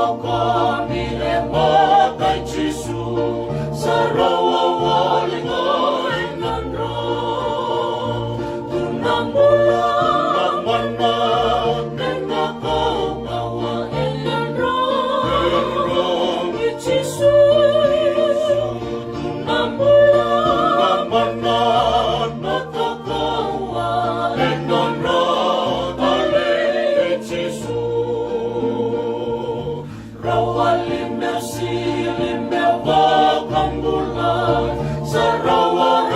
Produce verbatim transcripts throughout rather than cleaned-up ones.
Kami e mata i Jisu, sa rawa wale ga e nodra. Tu na bula, na mana, kei na kaukauwa e nodra. I Jisu, tu na bula, na mana, na kaukauwa e nodra. Tale i Jisu. Rawa li me sili me vakabula, sa rawa e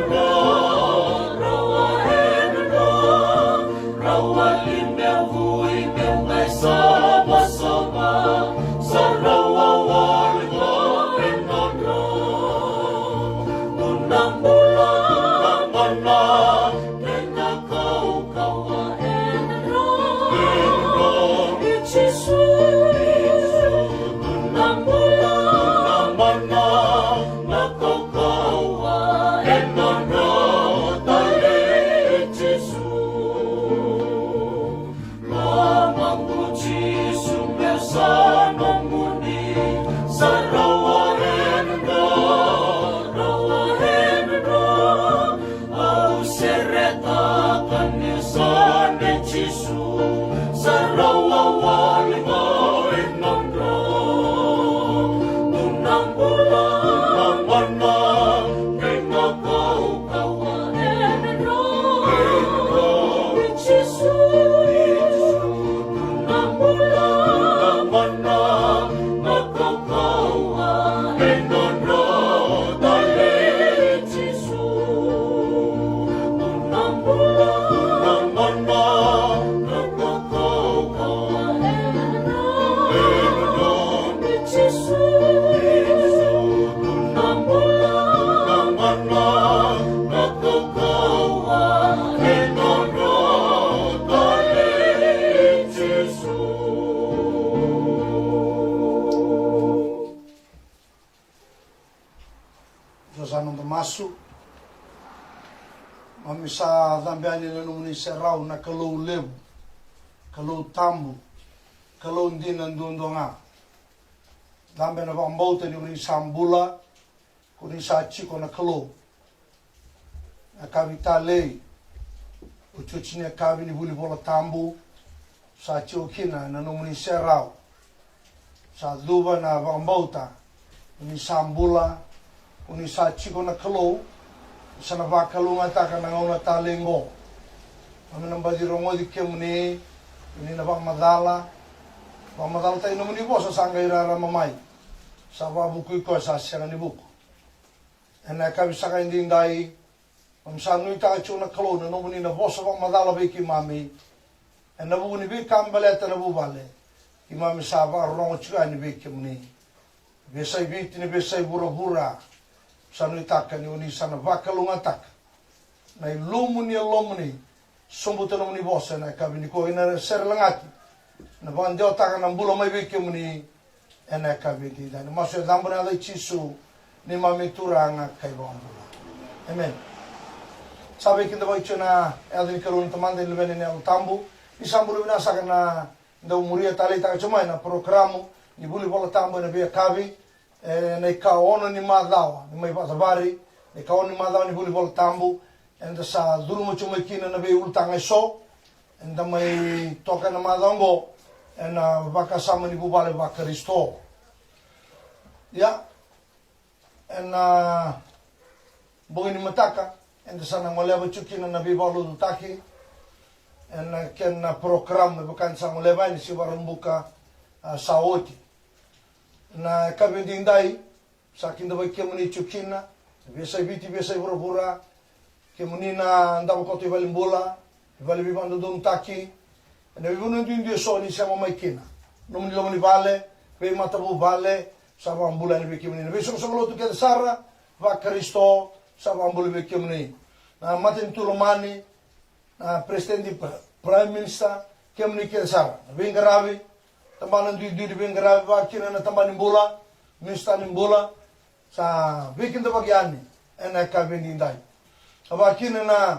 nodra, rawa e nodra. Rawa li me vui me mai savasava, sa rawa wale ga e nodra. Tu na bula, na mana, kei na kaukauwa e nodra. I Jisu, tu na bula, na mana, na kaukauwa e nodra. Tale i Jisu. Lomaqu Jisu, me sa nomuni, sa rawa e nodra, rawa e nodra. Au seretaka ni sa nei Jisu, sa rawa wale ga e nodra. Tu na bula, na mana, kei na kaukauwa e nodra. I Jisu, tu na bula, na mana, na kaukauwa e nodra. Tale i Jisu. Sa noda masu. Mami sa cabe yani na nomuni serau, na Kalou levu, Kalou tabu, Kalou dina duadua ga. Cabe na vakabauta ni ko ni sa bula, ko ni sa tiko na Kalou. Na kavi talei, otioti ni kavi ni vuli Vola Tabu, sa tiko kina na nomuni serau. Sa cuva na vakabauta, ko ni sa bula, ko ni sa tiko na Kalou. Sa na vakalougatataka na gauna talei oqo. Mami na baci rogoci kemuni, ko ni na vakamacala, vakamacalataki nomuni vosa sa qai rarama mai. Sa vakavukui koya sa sega ni vuku. Ena yakavi saka edaidai, mami sa nuitaka tiko na Kalou na nomuni na vosa vakamacala vei keimami. Ena vuku ni veika baleta na vuvale, keimami sa vakarorogo tiko yani vei kemuni. Veiyasai Viti, ni veiyasai vuravura, sa nuitaka ni oni sa na vakalougatataka na ilumu ni yalomuni. Sobuta nomuni vosa ena yakavi nikua, ena sere lagati, na vakadewataka na bula mai vei kemuni. Ena yakavi edaidai, na masu e cabo ena yaca i Jisu, neimami Turaga ka iVakabula. Emeni. Sa veikidavaki tiko ena yaca ni Kalou na Tamada, na Luvena, na Yalo Tabu. Ni sa bula vinaka saka na dau muria taleitaka tiko mai na porokaramu ni vuli Vola Tabu ena veiyakavi, ena ikaono ni macawa ni mai vakacavari, na ikaono ni macawa ni vuli Vola Tabu. Eda sa curuma tiko mai kina na veiulutaga eso. Eda mai toka ena macawa oqo ena vakasama ni vuvale vaKarisito. Ia, ena bogi ni mataka, eda sa na goleva tiko kina na veivakalotutaki ena kena porokaramu me vaka eda sa goleva yani siga Vakaraubuka, a, sa oti. Na yakavi edaidai, sa kidavaki kemuni tiko kina, veiyasai Viti, veiyasai vuravura, kemuni na davo koto i valenibula, i vale veivakadodonutaki, ena veivanua duidui eso ni sema mai kina. Nomuni loma ni vale, veimatavuvale, sa vakabula yani vei kemuni. Na veisoqosoqo lotu kece sara vaKarisito, sa vakabula vei kemuni. Na matanitu lomani, na president, pri-, prime minister, kemuni kece sara. Na veiqaravi, tabana duidui ni veiqaravi, vakakina na tabana ni bula, minisita ni bula, sa veikidavaki yani ena yakavi edaidai. Vakakina na,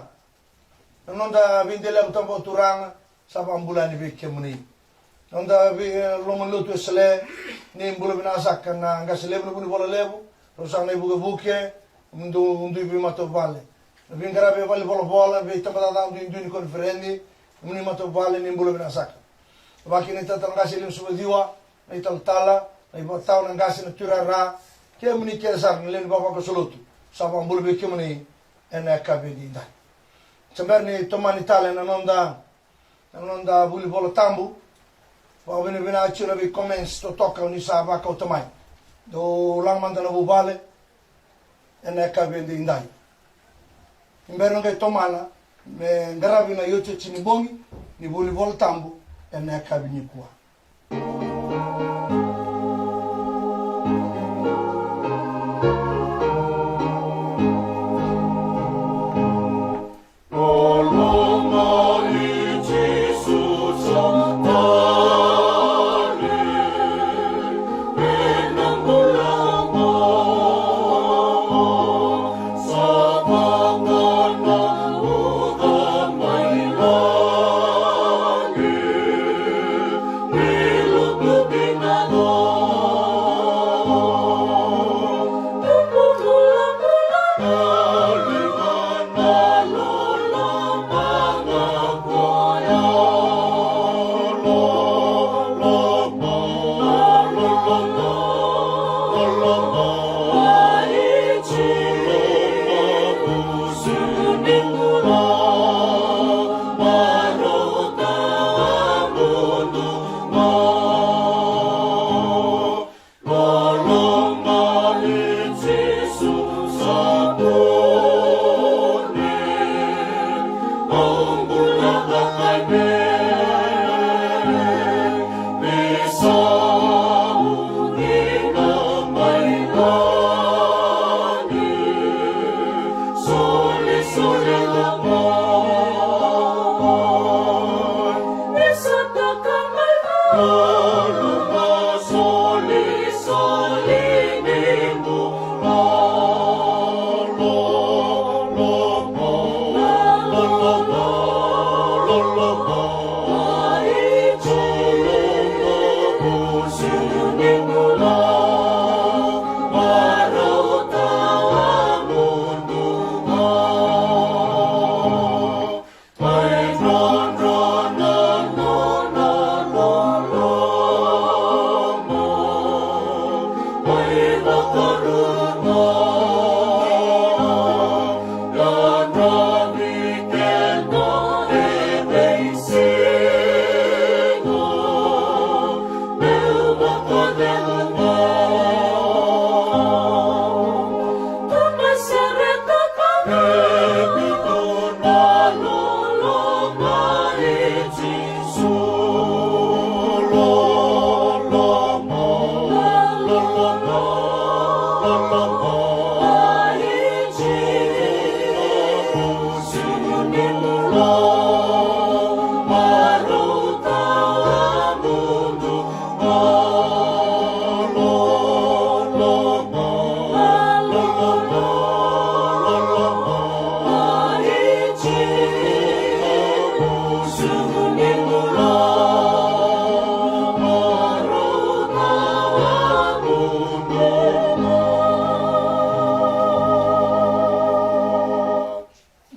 na noda veidelaniyavu tabana vakaturaga, sa vakabula yani vei kemuni. Noda vei, e, loma ni lotu e Sele, ni bula vinaka saka na qase levu na vunivola levu, rau saka na ivukevuke, dui, dui veimatavuvale. Na veiqaravi e valenivolavola, veitabacakacaka duidui ni koniferedi, nomuni matavuvale ni bula vinaka saka. Vaka kina na italatala qase e limasagavulu ka ciwa, na italatala, na ivakatawa, na qase, na tuirara, kemuni kece sara na lewe ni vavakoso lotu, sa vakabula vei kemuni ena yakavi edaidai. Sa bera ni tomani tale na noda na noda vuli Vola Tabu. Vakavinavinaka tiko na vei comments totoka o ni sa vakauta mai. Dou laga mada na vuvale ena yakavi edaidai. Ni bera na qai tomana me qaravi na iotioti ni bogi ni vuli Vola Tabu ena yakavi nikua.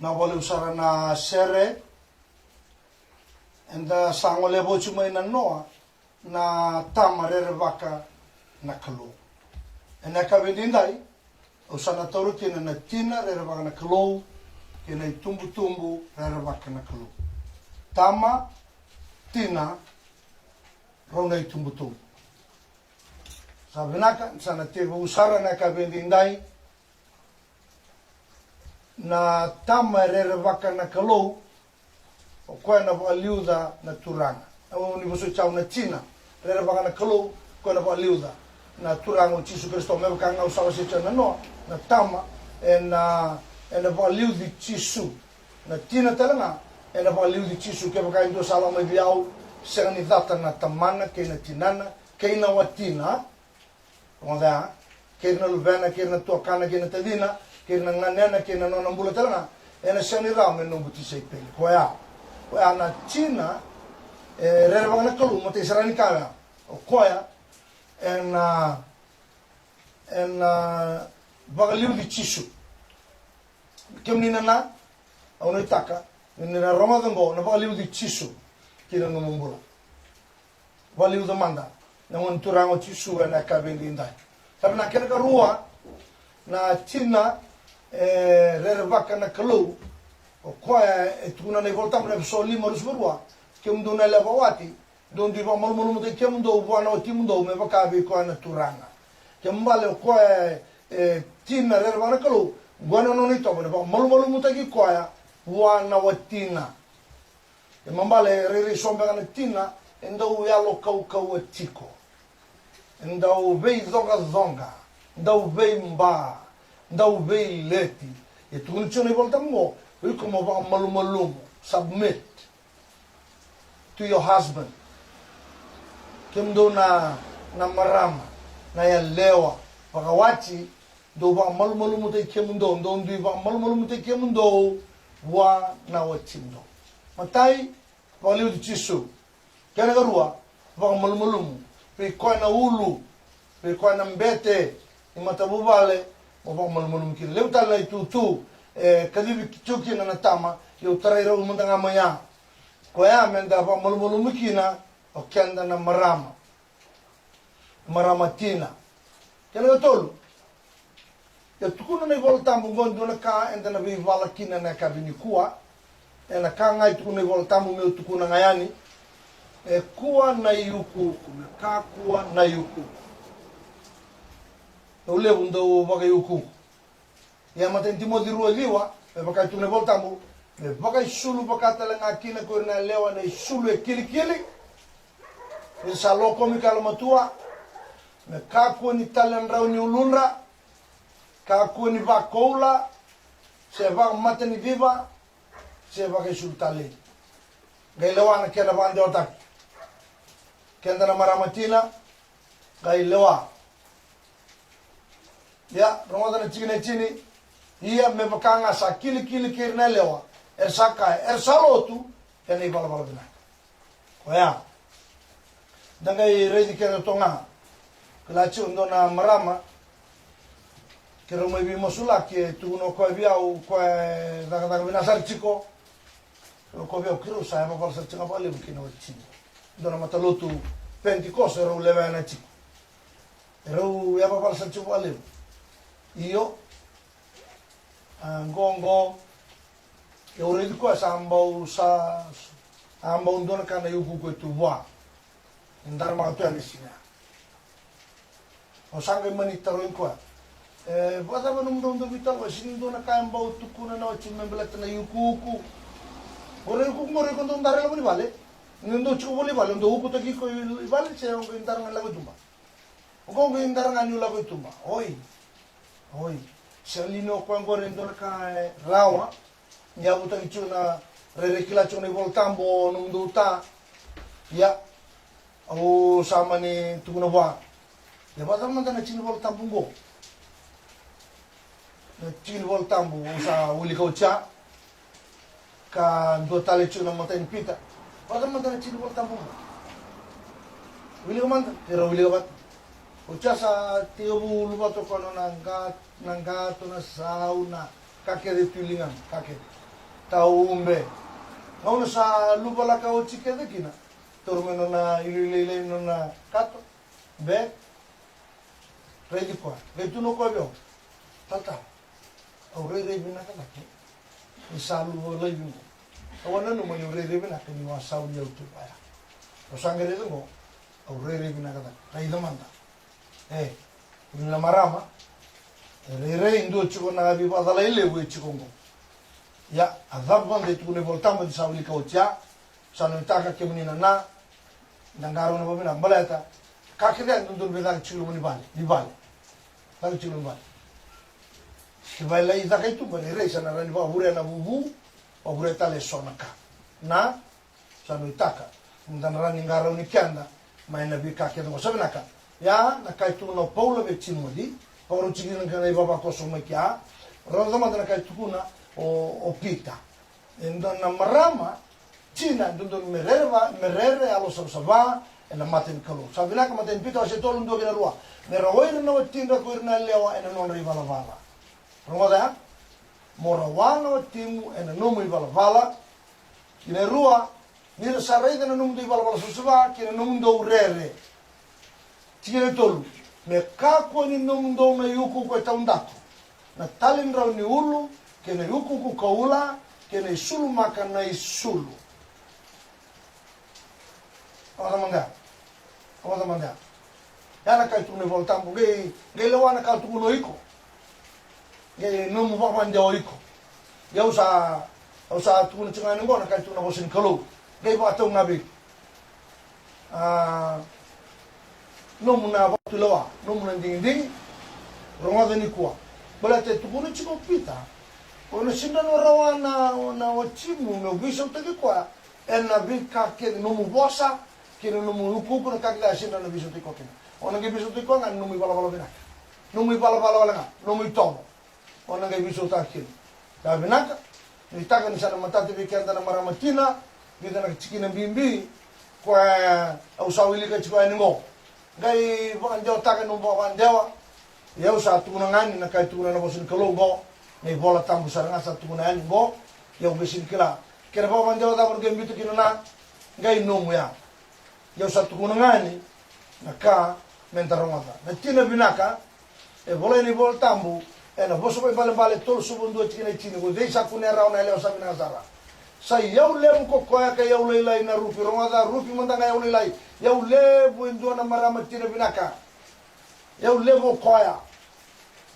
Na vakalevu sara na sere eda sa goleva oti mai na noa, na tama rerevaka na Kalou. Ena yakavi edaidai, au sa na taura kina na tina rerevaka na Kalou kei na itubutubu rerevaka na Kalou. Tama, tina, rau na itubutubu. Sa vinaka, sa na tekivu sara ena yakavi edaidai. Na tama e rerevaka na Kalou, o koya na vakaliuca na Turaga. Au ni vosoti au na tina rerevaka na Kalou, o koya na vakaliuca na Turaga o Jisu Karisito. Me vaka ga au sa wasea tiko na noa, na tama ena, ena vakaliuci Jisu. Na tina tale ga ena vakaliuci Jisu. Kevaka e dua sa lako mai vei au, sega ni cata na tamana kei na tinana kei na watina, rogoca ya, kei na luvena, kei na tuakana, kei na tacina, kei na ganena, kei na nona bula tale ga, ena sega ni rawa me noqu tisaipeli. Koya, koya na tina E rerevaka na Kalou, matai sara ni ka ya. O koya ena, ena vakaliuci Jisu. Kemuni na na, au nuitaka ni na rogoca oqo na vakaliuci Jisu ki na nomu bula. Vakaliuca mada na Gone Turaga o Jisu ena yakavi edaidai. Sa vinaka. Kena karua, na tina e rerevaka na Kalou. O koya e tukuna na iVolatabu na Efeso lima, ruasagavulu ka rua: Kemudou na yalewa vakawati, dou dui vakamalumalumutaki kemudou vua na watimudou, me vaka vei koya na Turaga. Kena ibalebale o koya e tina rerevaka na Kalou, oqo na nona itovo, na vakamalumalumutaki koya vua na watina. Kena ibalebale e rairai so beka na tina e dau yalo kaukauwa tiko, e dau veicoqacoqa, dau veiba, dau veileti. E tukuna tiko na iVolatabu oqo, o iko mo vakamalumalumu, submit to your husband. Kemudou na, na marama, na yalewa vakawati, dou vakamalumalumutaki kemudou, dou dui vakamalumalumutaki kemudou vua na watimudou. Matai, vakaliuci Jisu. Kena karua, vakamalumalumu. Vei koya na ulu, vei koya na bete ni matavuvale, mo vakamalumalumu kina. Levu tale na itutu e kacivi tiko kina na tama, ia au tarai rau mada ga mai ya. Koya meda vakamalumalumu kina o keda na marama, marama tina. Kena katolu, e tukuna na iVolatabu oqo e dua na ka eda na veivala kina ena yakavi nikua. Ena ka ga e tukuna na iVolatabu, meu tukuna ga yani. E kua na iukuuku, me kakua na iukuuku. Dau levu dau vakaiukuuku. Ia matai ni Timoci rua ciwa, me vaka e tukuna na iVolatabu, me vakaisulu vaka tale ga kina ko ira na yalewa na isulu e kilikili, ni ra sa lokomi ka yalomatua, me kakua ni taledrau ni uludra, kakua ni vakoula, se vakamataniviva, se vakaisulu talei. Qai lewa na kena vakadewataki. Keda na marama tina, qai lewa. Ia, rogoca na tikina e tini. Ia, me vaka ga sa kilikili kei ira na yalewa, era sa kaya, era sa lotu ena ivalavala vinaka. Koya. Da qai raici keda toka ga. Kila tiko e dua na marama, keirau mai veimasulaki, e tukuna o koya vei au, o koya e cakacaka vinaka sara tiko. Keirau, o koya vei au, keirau sa yavavala sara tiko ga vakalevu kina wati tiko. Dua na matalotu Pentecost erau lewena tiko. Erau yavavala sara tiko vakalevu. Io. A, qo, qo. Au raici koya sa bau, sa, a bau dua na ka na iukuuku e tu vua. E daramaka tu yani na siga. Au sa qai mani tarogi koya, e, vakacava nomudrau dau veitalanoa, e sega ni dua na ka e bau tukuna na wati me baleta na iukuuku? Qori na iukuuku qori o iko dau dara e loma ni vale. Ni dau tiko voli vale, o dau ukutaki iko i vale se o qai dara ga e lako i tuba? O qo qai dara ga niu lako i tuba. Oi. Oi. Sega li ni o koya qori e dua na ka e rawa. Ni yavutaki tiko na rairai kila tiko na iVolatabu o nomudou ta. Ia, au sa mani tukuna vua. Ia, vakacava mada na tiki ni Volatabu qo? Na tiki ni Volatabu au sa wilika oti ya. Ka dua tale tiko na imatai ni Pita. Vakacava mada na tiki ni Volatabu qo? Wilika mada, keirau wilika vata. Oti ya sa tekivu luvata o koya na nona qa, na qato, na sau, na ka kece tu i ligana, ka kece. Taube. Gauna sa luvalaka oti kece kina, taura mai nona iliuliu lailai, nona kato, bag. Raici koya, qai tukuna o koya vei au, talatala, au rairai vinaka cake ni sa luva laivi qo. Au a nanuma niu rairai vinaka niu a sauni au tu vaya. Au sa qai raica qo, au rairai vinaka cake. Raica mada. E, kemuni na marama, e rairai dua tiko na veivakacalai levu e tiko qo. Ia, a cava mada e tukuna na iVolatabu ni sa wilika oti ya? Sa nuitaka kemuni na na, da qarauna vakavinaka baleta ka kece e dodonu me caka tiko i loma ni vale, ni vale. Caka tiko i loma ni vale. Ke vailai caka i tuba, rairai sa na rawa ni vakavurea na vuvu, vakavurea tale eso na ka. Na, sa nuitaka, da na rawa ni qarauni keda mai na veika kece qo. Sa vinaka. Ia, na ka e tukuna o Paula vei Timoci, vakarau tiko kina na kena ivavakoso mai kea. Raica mada na ka e tukuna o, o Pita. E dua na marama, Tina, e dodonu me rere va, me rere yalo savasava ena mata ni Kalou. Sa vinaka, matai ni Pita wase tolu, dua kei na rua. Me rawai ira na watidra ko ira na yalewa ena nodra ivalavala. Rogoca ya. Mo rawa na watimu ena nomu ivalavala. Kei na rua, ni ra sa raica na nomudou ivalavala savasava kei na nomudou rere. Tikina e tolu, me kakua ni nomudou na iukuuku e taudaku, na taledrau ni ulu, kei na iukuuku koula, kei na isulumaka na isulu. Rogoca mada ya. Rogoca mada ya. Ya na ka e tukuna na iVola Tabu, qai, qai lewa na ka tukuna o iko. Qai nomu vakavadewa o iko. Ia au sa, au sa tukuna tiko ga yani qo na ka e tukuna na vosa ni Kalou. Qai vakatau ga vei iko. A, nomu na vakatulewa, nomu na digidigi. Rogoca nikua. Baleta e tukuna tiko o Pita, o na sega ni rawa na, na watimu me veisautaki koya ena veika kece, nomu vosa kei na nomu iukuuku, na ka kece e sega ni veisautaki koya kina. O na qai veisautaki koya ga ena nomu ivalavala vinaka, nomu ivalavala wale ga, nomu itovo. O na qai veisautaka kina. Ka vinaka, nuitaka ni sa na matata vei keda na marama tina vica na tikina bibi koya au sa wilika tiko yani qo. Qai vakadewataka nomu vakavadewa. Ia au sa tukuna ga yani na ka e tukuna na vosa ni Kalou qo, na iVola Tabu sara ga sa tukuna yani qo. Ia au qai sega ni kila kena vakavadewa cava na qai biuta kina, na qai nomu ya. Ia au sa tukuna ga yani na ka meda rogoca. Na tina vinaka e volai ena iVola Tabu, ena Vosa Vakaibalebale tolusagavulu ka dua tikina e tini, ko cei sa kunea rawa na yalewa sa vinaka sara? Sa iyau levu ko koya ka iyau lailai na Rupi. Rogoca, Rupi mada ga iyau lailai. Iyau levu e dua na marama tina vinaka. Iyau levu o koya.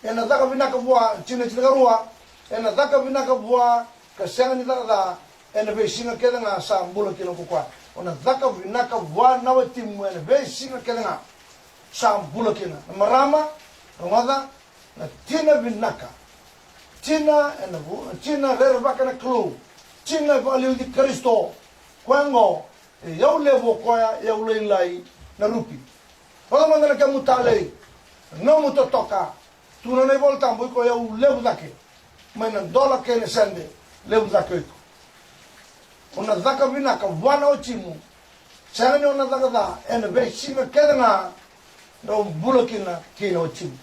Ena caka vinaka vua, tikina e tinikarua, ena caka vinaka vua ka sega ni caka ca ena veisiga kece ga sa bula kina ko koya. O na caka vinaka vua na watimu ena veisiga kece ga sa bula kina. Na marama, rogoca, na tina vinaka. Tina ena vu-, tina rerevaka na Kalou. Tina e vakaliuci Karisito. Koya oqo, e iyau levu o koya, iyau lailai na Rupi. Rogoca mada na kemu talei, nomu totoka. Tukuna na iVola Tabu, iko iyau levu cake mai na dola kei na sede, levu cake o iko. O na caka vinaka vua na watimu. Sega ni o na caka ca ena veisiga kece ga drau bula kina kei na watimu.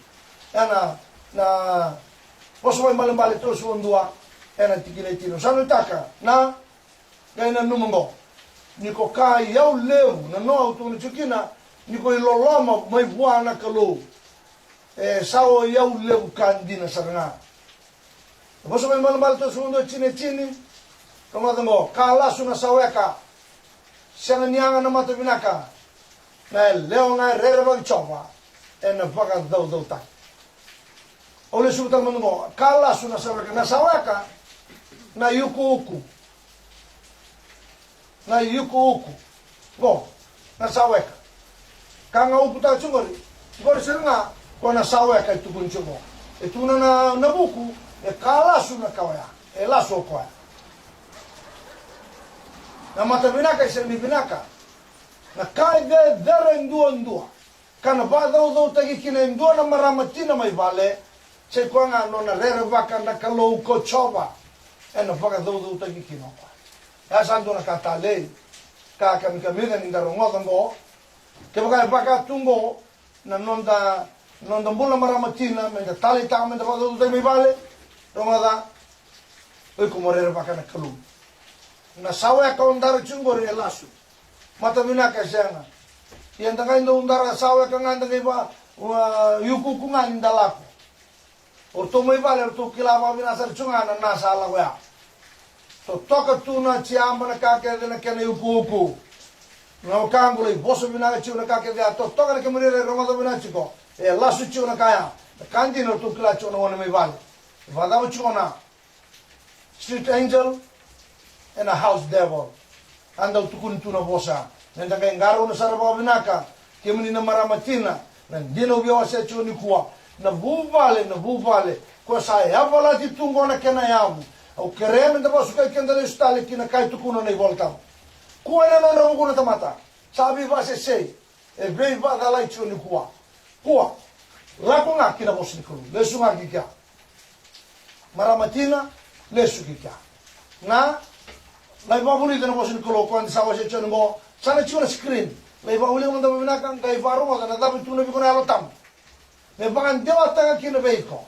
Ena, na Vosa Vakaibalebale tolusagavulu ka dua, ena tikina e tini. Au sa nuitaka na qai nanuma oqo, ni ko ka iyau levu, na noa au tukuna tiko kina, ni ko iloloma mai vua na Kalou, e sa o iyau levu ka dina sara ga. Vosa Vakaibalebale tolusagavulu ka dua, tini e tini. Rogoca oqo, ka lasu na saweka, sega ni yaga na mata vinaka, na yalewa ga e rerevaki Jiova ena vakacaucautaki. Au lesuva tale mada oqo, ka lasu na saweka, na saweka, na iukuuku. Na iukuuku. Qo, na saweka. Ka ga ukutaka tiko qori. Qori sara ga, ko na saweka e tukuni tiko qo. E tukuna na, na vuku, e ka lasu na ka oya. E lasu o koya. Na mata vinaka e sega ni vinaka. Na ka e cecere duadua ka na vakacaucautaki kina e dua na marama tina mai vale, sai koya ga nona rerevaka na Kalou ko Jiova, ena vakacaucautaki kina o koya. E a sa dua na ka talei, ka kamikamica ni da rogoca oqo. Kevaka e vaka tu oqo na noda, noda bula marama tina, meda taleitaka meda vakacaucautaki mai vale, rogoca, o iko mo rerevaka na Kalou. Na saweka o dara tiko qori e lasu. Mata vinaka e sega. Ia da qai dau dara saweka ga, da qai va, ua, iukuuku ga ni da lako. O ratou mai vale, o ratou kila vakavinaka sara tiko ga na, na sa lako ya. Totoka tu na jiaba, na ka kece, na kena iukuuku. Na wekaqu, lai vosa vinaka tiko na ka kece ya, totoka na kemu rere, rogoca vinaka tiko. E lasu tiko na ka ya. Na ka dina, o ratou kila tiko na gone mai vale. Vakacava tiko na street angel ena house devil. A dau tukuni tu na vosa. Meda qai qarauna sara vakavinaka, kemuni na marama tina, na dina au via wasea tiko nikua. Na vuvale, na vuvale, ko sa yavalati tu qo na kena yavu. Au kerea meda vakasukai keda lesu tale ki na ka e tukuna na iVola Tabu. Kua ena nodra vuku na tamata. Sa veivakasesei. E veivakacalai tiko nikua. Kua, lako ga ki na vosa ni Kalou, lesu ga ki kea. Marama tina, lesu ki kea. Na, Lai vakavulica na vosa ni Kalou, ko eda sa wasea tiko qo, sa na tiko na screen. Lai vakavulica mada vakavinaka, qai vakarogoca na cava e tukuna vei iko na Yalo Tabu. Me vakadewataka kina vei iko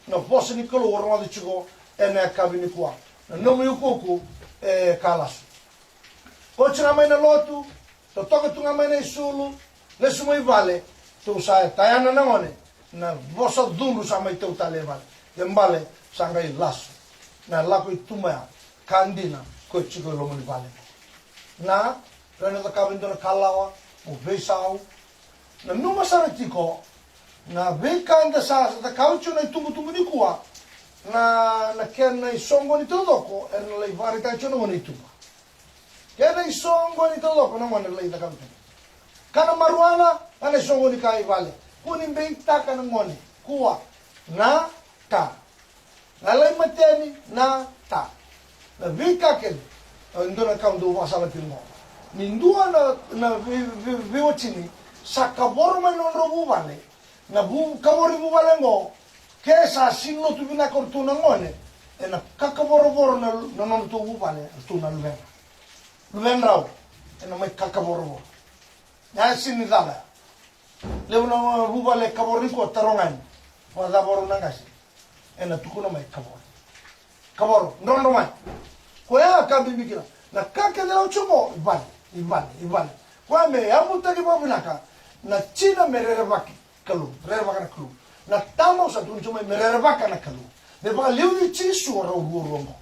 na vosa ni Kalou o rogoca tiko ena yakavi nikua. Na nomu iukuuku e ka lasu. Oti ga mai na lotu, totoka tu ga mai na isulu, lesu mai vale, tou sa tayana na gone, na vosa cudru sa mai tau tale e vale. Kena ibalebale sa qai lasu na lako i tuba ya, ka dina ko e tiko e loma ni vale. Na, rawa ni cakava e dua na ka lawa, mo veisau. Nanuma sara tiko na veika eda sa cakava tiko na itubutubu nikua, na, na kena isoqoni taucoko era na lai vakaraitaka tiko na gone i tuba. Kena isoqoni taucoko na gone era lai cakava tiko. Ka na maruana, ka na isoqoni ka i vale. Kua ni beitaka na gone. Kua, na, ka. Na lai mateni, na, ta. Na veika kece. E dua na ka au dau vakasala tiko qo. Ni dua na, na vei, vei, veiwatini sa kavoro mai na nodrau vuvale, na vu, kavoro ni vuvale qo, ke sa sega ni lotu vinaka o ratou na gone, ena kakavorovoro na, na nodratou vuvale o ratou na luvena. Luvedrau ena mai kakavorovoro. Ia e sega ni cala ya. Levu na vuvale e kavoro nikua, taroga yani vakacava o rau na qase. Ena tukuna mai kavoro. Kavoro, drodro mai. Koya ka bibi kina. Na ka kece lau tiko qo, i vale, i vale, i vale. Koya me yavutaki vakavinaka na tina me rerevaki Kalou, rerevaka na Kalou. Na tama au sa tukuna tiko mai me rerevaka na Kalou. Me vakaliuci Jisu o rau ruarua qo.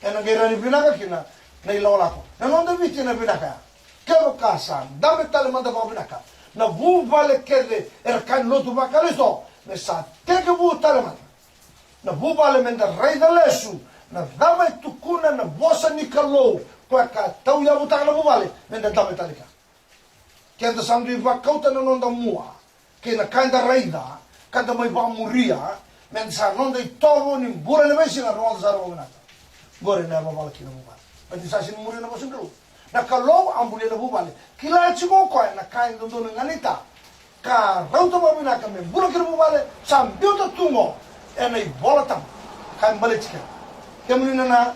Ena qai rawa ni vinaka kina na ilakolako. Na noda Viti ena vinaka ya. Kevaka sa dabe tale mada vakavinaka na vuvale kece era kaya ni lotu vakalesu, me sa tekivu tale mada na vuvale, meda raica lesu na cava e tukuna na vosa ni Kalou, koya ka tauyavutaka na vuvale, meda dabe tale kina. Keda sa dui vakauta na noda mua kei na ka eda raica, ka da mai vakamuria, meda sa noda itovo ni bula ena veisiga, rogoca sara vakavinaka. Qori na yavavala kina vuvale. Baleta ni sa sega ni muria na vosa ni Kalou. Na Kalou a bulia na vuvale. Kila tiko o koya na ka e dodonu me ganita ka rauta vakavinaka me bula kina vuvale, sa biuta tu qo ena iVola Tabu. Ka e baleti keda. Kemuni na, na,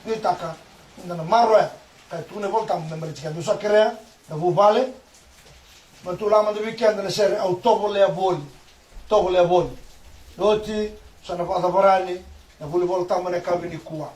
nuitaka ni da na maroroya ka e tukuna na iVola Tabu me baleti keda. Au sa kerea na vuvale, matula mada vei keda na sere Au Tovolea Voli. Tovolea Voli. Oti sa na vakacavari na vuli Vola Tabu ena yakavi nikua.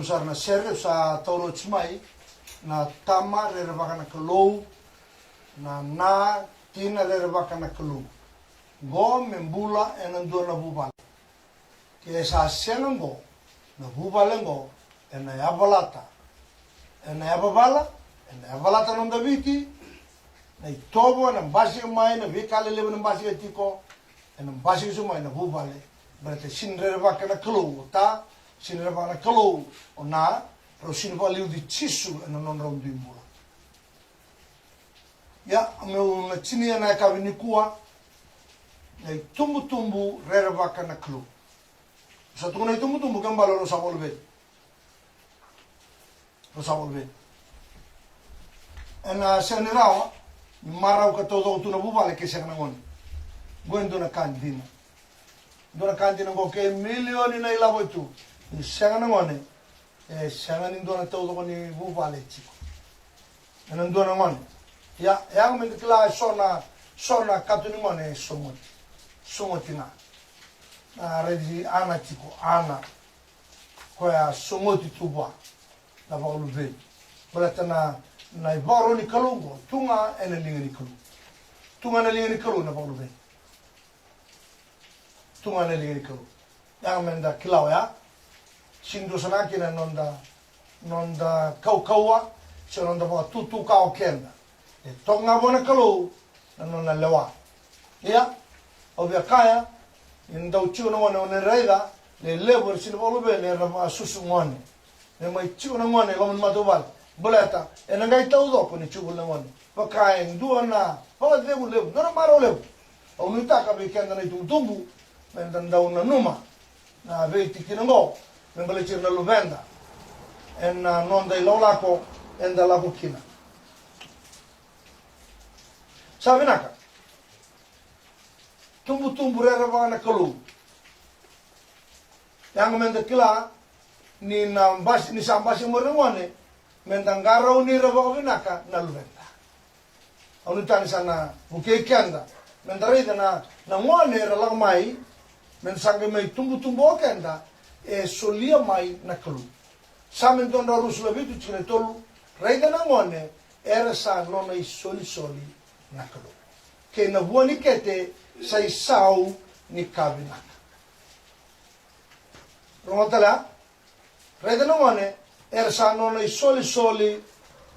Sara na sere sa taura oti mai, na tama rerevaka na Kalou, na na tina rerevaka na Kalou. Qo me bula ena dua na vuvale. Ke sa sega qo, na vuvale qo ena yavalata. Ena yavavala, ena yavalata na noda Viti, na itovo ena basika mai, na veika lelevu ena basika tiko, ena basika so mai na vuvale. Baleta sega ni rerevaka na Kalou o ta, sega ni rerevaka na Kalou o na, rau sega ni vakaliuci Jisu ena nodrau dui bula. Ia, au meu na tinia na yakavi nikua, na itubutubu rerevaka na Kalou. Sa tukuna itubutubu ke bala rau sa vakaluveni. Rau sa vakaluveni. Ena sega ni rawa ni marau ka taucoko tu na vuvale ke sega na gone. Qo e dua na ka dina. Dua na ka dina qo ke milioni na ilavo e tu. Ni sega na gone, e sega ni dua na taucoko ni vuvale e tiko. Ena dua na gone. Ia, e yaga me da kila e so na, so na kato ni gone e sogoti. Sogoti ga. Na raici Ana tiko, Ana. Koya sogoti tu vua na vakaluveni. Baleta na, na ivakaro ni Kalou qo, tu ga ena liga ni Kalou. Tu ga ena liga ni Kalou na vakaluveni. Tu ga na liga ni Kalou. Ia me da kila oya. Sega ni dua sara ga kina noda, noda kaukauwa, se noda vakatutuka o keda. E toka ga vua na Kalou na nona lewa. Ia, au via kaya, ni dau tiko na gone, o na raica, le levu era sega ni vakaluveni era vakasusu gone. Me mai tiko na gone e loma ni matavuvale. Baleta ena qai taucoko ni tiko voli na gone. Vaka e dua na vakacegu levu, dua na marau levu. Au nuitaka vei keda na itubutubu me da dau nanuma na veitikina oqo me baleti ira na luveda ena noda ilakolako eda lako kina. Sa vinaka. Tubutubu rerevaka na Kalou. Yaga me da kila ni na basi, ni sa basi mai na gone, me da qarauni ira vakavinaka na luveda. Au nuitaka ni sa na vukei keda me da raica na, na gone era lako mai, me da sa qai mai tubutubu o keda, e solia mai na Kalou. Same dua na drau ruasagavulu ka vitu tikina e tolu, raica na gone, era sa nona isolisoli na Kalou. Kei na vua ni kete sa isau ni ka vinaka. Rogoca tale a, raica na gone, era sa nona isolisoli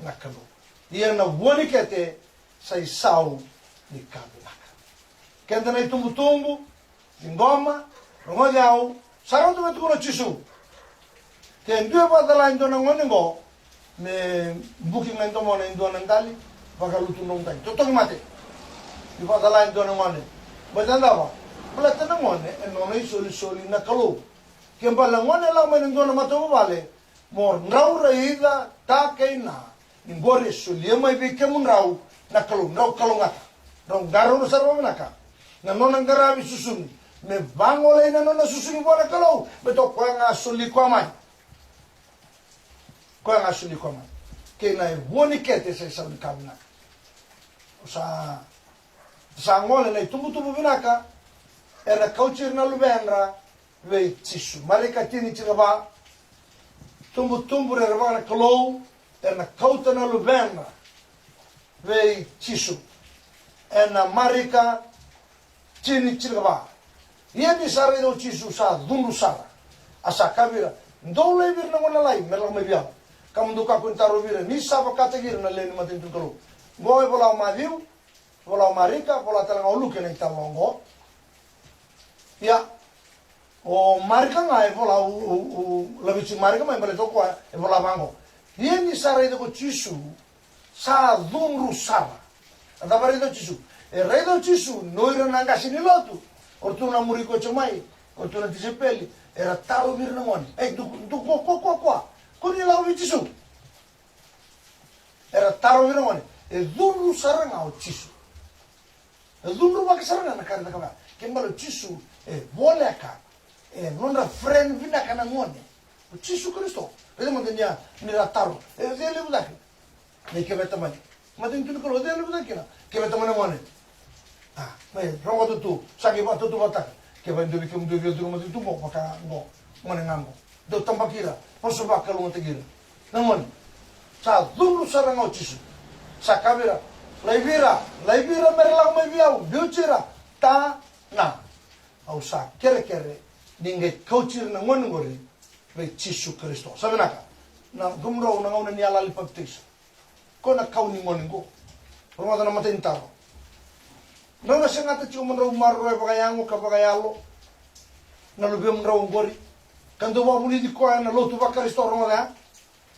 na Kalou. Ia na vua ni kete sa isau ni ka vinaka. Keda na itubutubu, ciqoma, rogoci au, sa rauta me tukuna o Jisu. Ke dua e vakacala e dua na gone oqo, me buki ga e domona e dua na dali, vakalutu nomu dali. Totogi mate. Ni vakacala e dua na gone. Baleta na cava? Baleta na gone, e nona isolisoli na Kalou. Ke bale na gone e lako mai na dua na matavuvale, mo drau raica, ta kei na, ni qori e solia mai vei kemudrau na Kalou, drau kalougata, drau qarauna sara vakavinaka na nona qaravi susugi, me vagolei na nona susugi vua na Kalou, me to koya ga soli koya mai. Koya ga soli koya mai. Kei na e vua ni kete sa isau ni ka vinaka. Sa, sa gole na itubutubu vinaka, era kauti ira na luvedra, vei Jisu. Marika tini tinikava, tubutubu rerevaka na Kalou, era na kauta na luvedra vei Jisu. Ena Marika tini tinikava. Ia ni sa raica o Jisu sa cudru sara, a sa kaya vei ira, dou laivi ira na gone lalai me ra lako mai vei au. Ka mo dou kakua ni tarovi ira, ni sa vakataki ira na lewe ni matanitu ni Kalou. Qo e vola o Maciu, vola o Marika, vola tale ga o Luke na italanoa oqo. Ia, o Marika ga e vola, o, o, o laveti Marika mai baleta o koya e vola vaqo. Ia ni sa raica ko Jisu sa cudru sara. A cava e raica o Jisu? E raica o Jisu ni o ira na qase ni lotu, o ratou na muri koya tiko mai, o ratou na tisaipeli, era tarovi ira na gone. Ei, dou, dou, koa, koa, koa, koa. Ko ni lako vei Jisu. Era tarovi ira na gone. E cudru sara ga o Jisu. E cudruvaka sara ga na ka era cakava. Ke bale o Jisu e voleka, e nodra friend vinaka na gone. O Jisu Karisito. Raica mada ni a, ni ra taro. E cei levu cake? Ni keveta mai. Matanitu ni Kalou, e cei levu cake kina? Keveta mai na gone. A, mai rogoca tu, sa qai vakatautauvatataka. Kevaka e dua vei kemudou via curu matanitu qo, vaka qo, gone ga qo. Dau tabaki ira, vosa vakalougatataki ira. Na gone. Sa cudru sara ga o Jisu. Sa kaya vei ira, laivi ira, laivi ira me ra lako mai vei au, biuti ira. Ta na. Au sa kerekere ni qai kauti ira na gone qori vei Jisu Karisito. Sa vinaka. Na kemudrau na gauna ni yalayala ni papitaiso. Ko na kau ni gone qo. Rogoca na matai ni taro. Drau na segata tiko mo drau maroroya vakayago ka vakayalo na luvemudrau oqori, ka dau vakavulici koya na lotu vaKarisito, rogoca ya.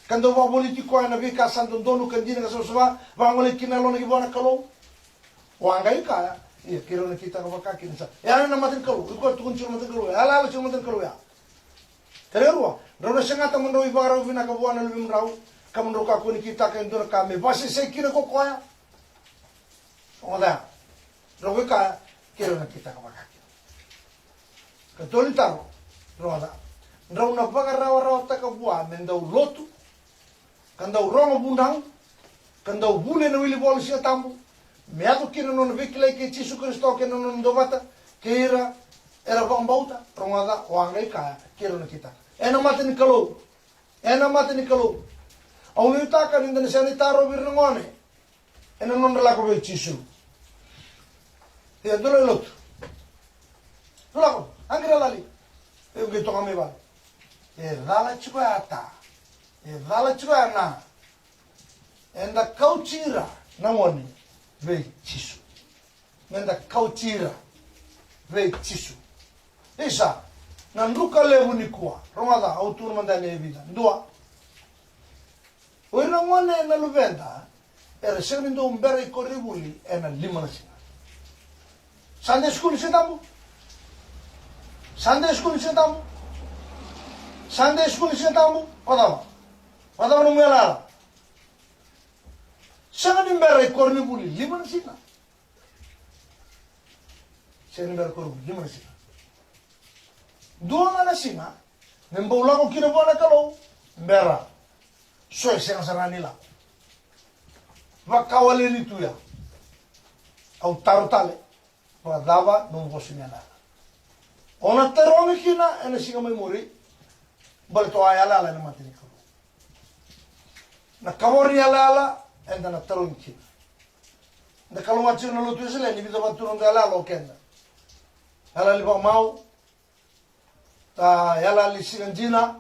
Ka dau vakavulici koya na veika sa dodonu ka dina ka savasava, vagolei kina na lona ki vua na Kalou. O a qai kaya, ia, keirau na kitaka vakakina sa. E a na mata ni Kalou, iko tukuna tiko na mata ni Kalou, e a lala tiko na mata ni Kalou ya. Kena rua, drau na segata mo drau ivakarau vinaka vua na luvemudrau, ka mo drau kakua ni kitaka e dua na ka me vakasesei kina ko koya. Rogoca ya. Drau vei kaya, keirau na kitaka vakakina. Ka tolu ni taro, rogoca. Drau na vakarawarawataka vua me dau lotu, ka dau rogo vudrau, ka dau vuli ena wilivola ni Siga Tabu, me yaco kina na nona veikilai kei Jisu Karisito kei na nona duavata kei ira era vakabauta, rogoca, o a qai kaya, keirau na kitaka. Ena mata ni Kalou. Ena mata ni Kalou. Au nuitaka ni da na sega ni tarovi ira na gone ena nodra lako vei Jisu. Ia, dou lai lotu. Dou lako, a qai ra lali. E qai toka mai vale. E cala tiko ya ta. E cala tiko ya na. Eda kauti ira na gone vei Jisu. Meda kauti ira vei Jisu. Isa, na druka levu nikua. Rogoca, au tukuna mada yani e vica. Dua. O ira na gone na luveda era sega ni dau bera i koronivuli ena lima na siga. Sunday school ni Siga Tabu. Sunday school ni Siga Tabu. Sunday school ni Siga Tabu. Vakacava? Vakacava nomu yalayala? Sega ni bera i koronivuli lima na siga. Sega ni bera i koronivuli lima na siga. Dua ga na siga me bau lako kina vua na Kalou, bera. So e sega sara ni lako. Vakawaleni tu ya. Au taro tale. Vakacava nomu vosa ni yalayala? O na tarogi kina ena siga mai muri. Baleta o a yalayala ena mata ni Kalou. Na kavoro ni yalayala eda na tarogi kina. Da kalougata tiko na lotu Wesele ni vica vata tu na noda yalayala o keda. Yalayala ni vakamau, ta yalayala ni siga dina,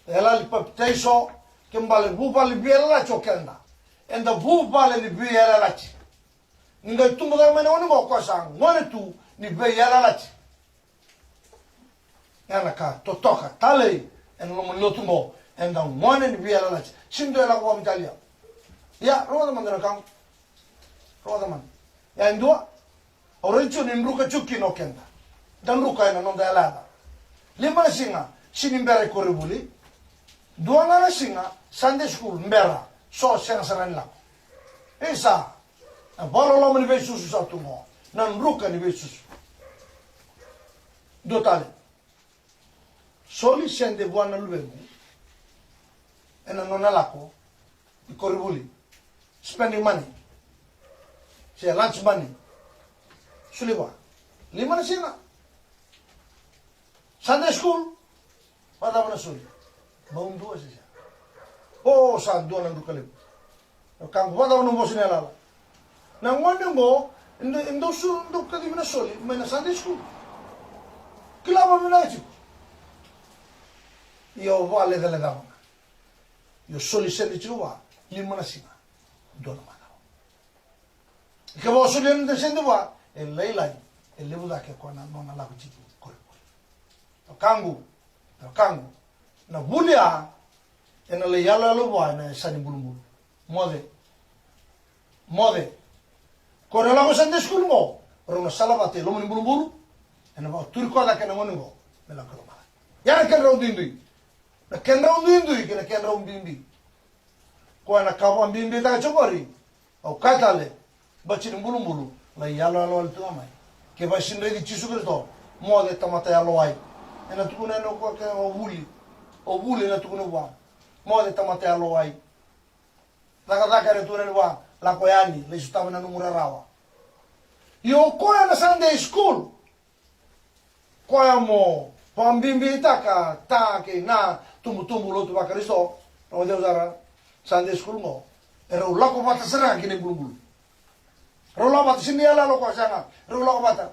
yalayala ni papitaiso, ke bale vuvale ni veiyalayalati o keda. Eda vuvale ni veiyalayalati. Ni qai tubu cake mai na gone qo, o koya sa gone tu ni veiyalayalati. Ena ka totoka talei ena loma ni lotu qo, eda gone ni veiyalayalati. Sega ni dua e lako vakamatailalai. Ia, rogoca mada na wekaqu. Rogoca mada. Ia e dua, au raica tiko ni druka tiko kina o keda. Da druka ena noda yalayala. Lima na siga, sega ni bera i koronivuli. Dua ga na siga, Sunday school, bera. So sega sara ni lako. Isa, na vakaloloma ni veisusu sa tu qo. Na druka ni veisusu. Dua tale. Soli sede vua na luvequ ena nona lako i koronivuli. Spending money. Se lunch money. Soli vua. Lima na siga. Sunday school. Vakacava na soli? Bau dua se sega? O, sa dua na druka levu. Wekaqu, vakacava na vosa ni yalayala? Na gone qo, e dau, e dau soli, dau kacivi na soli mai na Sunday school. Kila vakavinaka tiko. Ia o vakalecalecava ga. Ia o soli sede tiko vua, lima na siga, dua na macawa. Kevaka o solia na sede vua, e lailai, e levu cake o koya na nona lako tiko i koronivuli. Wekaqu, wekaqu, na vuli ya ena lai yaloyalo vua ena yasa ni bulubulu. Moce. Moce. Ko na lako Sunday school qo, rau na sala vata i loma ni bulubulu, ena vakaturi koya cake na gone qo me lako i lomalagi. Ya na kedrau duidui. Na kedrau duidui kei na kedrau bibi. Koya na ka vakabibitaka tiko qori, au kaya tale, bati ni bulubulu, lai yaloyalo wale tu ga mai. Kevaka e sega ni raici Jisu Karisito, moce tamata yalowai. Ena tukuna yani o koya ke o vuli, o vuli ena tukuna vua. Moce tamata yalowai. Cakacaka ena tukuna yani vua, lako yani, lai sotava na nomu rarawa. Ia o koya na Sunday school. Koya mo Vakabibitaka ta kei na tubutubu lotu vaKarisito, na o ceu sara Sunday school qo. E rau lako vata sara ga kina ibulubulu. Rau lako vata, sini yaloyalo ko sega, rau lako vata.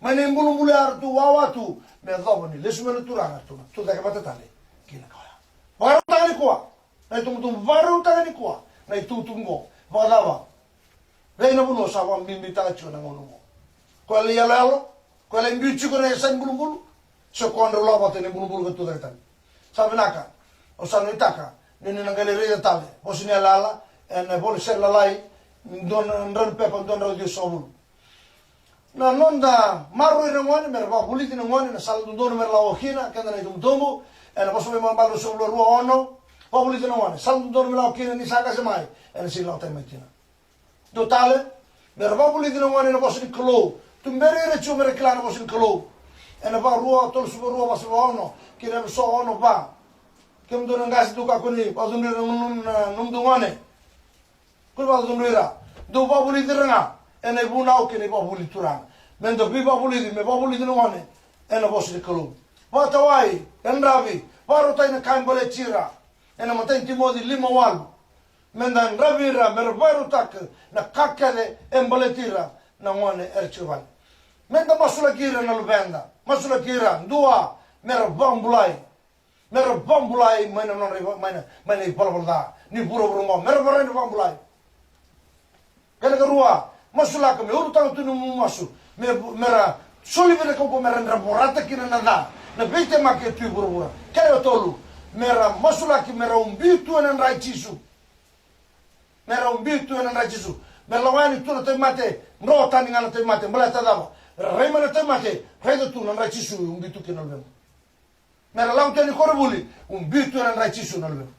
Mai na ibulubulu ya ratou wawa tu me yacova ni lesu mai na Turaga, ratou na tucake vata tale kina ka oya. Vakarautaka nikua na itubutubu, vakarautaka nikua na itubutubu qo. Vakacava? Vei na vanua sa vakabibitaka tiko na gauna qo. Ko lai yaloyalo, ko lai biu tiko na yasa ni bulubulu. Se ko drau lako vata na ibulubulu ka tucake tale. Sa vinaka. Au sa nuitaka ni ni na qai lai raica tale vosa ni yalayala ena ivola sere lalai, dua na drau ni pepa, dua na drau ciwasagavulu. Na noda maroroi na gone, mera vakavulici na gone na sala dodonu mera lako kina, keda na itubutubu, ena Vosa Vakaibalebale ruasagavulu ka rua, ono. Vakavulici na gone sala dodonu me lako kina, ni sa qase mai ena sega ni lako tani mai kina. Dua tale, mera vakavulici na gone na vosa ni Kalou. Tuberi ira tiko mera kila na vosa ni Kalou. Ena Vakarua tolusagavulu ka rua, vasagavulu ka ono kei na Efeso ono, va. Kemudou na qase, dou kakua ni vakacudrui ira na nomudou gone. Kua ni vakacudrui ira. Dou vakavulici ira ga ena ivunau kei na ivakavuvuli ni Turaga. Meda veivakavulici, me vakavulici na gone ena vosa ni Kalou. Vakatawai, yadravi, vakarautaki na ka e baleti ira. Ena imatai ni Timoci lima, walu. Meda yadravi ira, mera vakarautaka na ka kece e baleti ira na gone era tiko vale. Meda masulaki ira na luveda, masulaki ira, dua, mera vakabulai. Mera vakabulai mai na nodra iva-, mai na, mai na ivalavala ca ni vuravura oqo. Mera vakaraica na vakabulai. Kena ikarua, masulaka me ulutaga tu na nomu masu. Me, mera soli vei ira na kaukauwa mera dra vorata kina na ca, na veitemaki e tu e vuravura. Kena ikatolu, mera masulaki mera ubi tu ena dra i Jisu. Mera ubi tu ena dra i Jisu. Mera lako yani tu na tauvimate, dro tani ga na tauvimate. Baleta cava? Rai mai na tauvimate, raica tu na dra i Jisu e ubi tu kina na luvemu. Mera lako tu yani koronivuli, ubi tu ena dra i Jisu na luvemu.